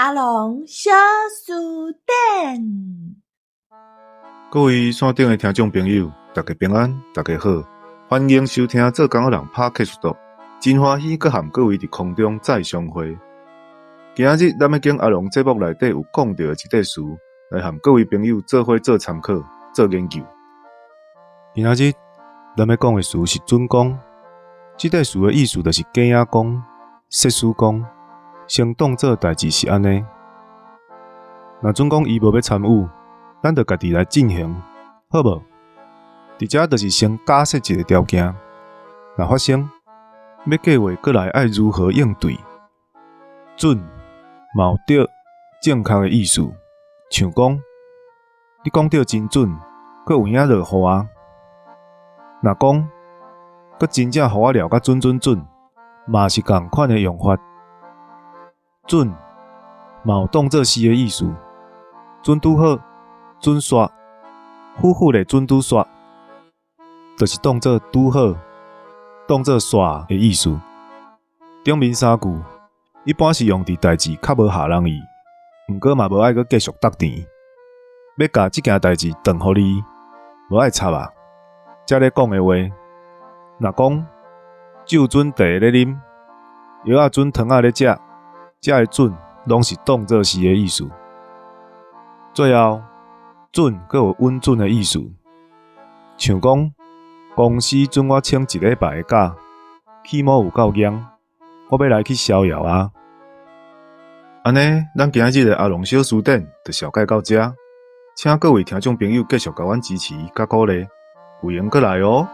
阿龍小辭典。各位線頂的聽眾朋友，大家平安，大家好，歡迎收聽做工仔人 Podcast，真歡喜閣和各位佇空中再相會。今仔日咱欲揀阿龍節目內底有講著的一塊詞，來和各位朋友做伙做參考、做研究。今仔日咱欲講的詞是準講，這塊詞的意思就是假仔講、說使講，先當做代誌是按呢。若準講伊無欲參與，咱就家己來進行，好無？佇遮就是先假設一个條件，若發生欲計畫過來愛如何應對？準嘛有對正確的意思，像講你講著真準，閣有影落雨啊。若講閣真正予我掠甲準準準，嘛是仝款的用法。準嘛有當做是的意思，準拄好，準煞，拊拊的準拄煞，就是當做拄好，當做煞的意思。頂面三句一般是用佇代誌較無合人意，毋過嘛無愛閣繼續觸甜，欲共這件代誌斷予你，無愛插啊。才咧講的話，若講酒準茶咧啉，藥仔準糖仔咧食，這个準攏是當做是的意思。最後，準閣有穩準的意思，像講公司准我請一禮拜的假，起毛有夠夯，我欲來去逍遙啊！按呢，咱今仔日的阿龍小辭典就紹介到遮，請各位聽眾朋友繼續共阮支持佮鼓勵，有閒閣來哦。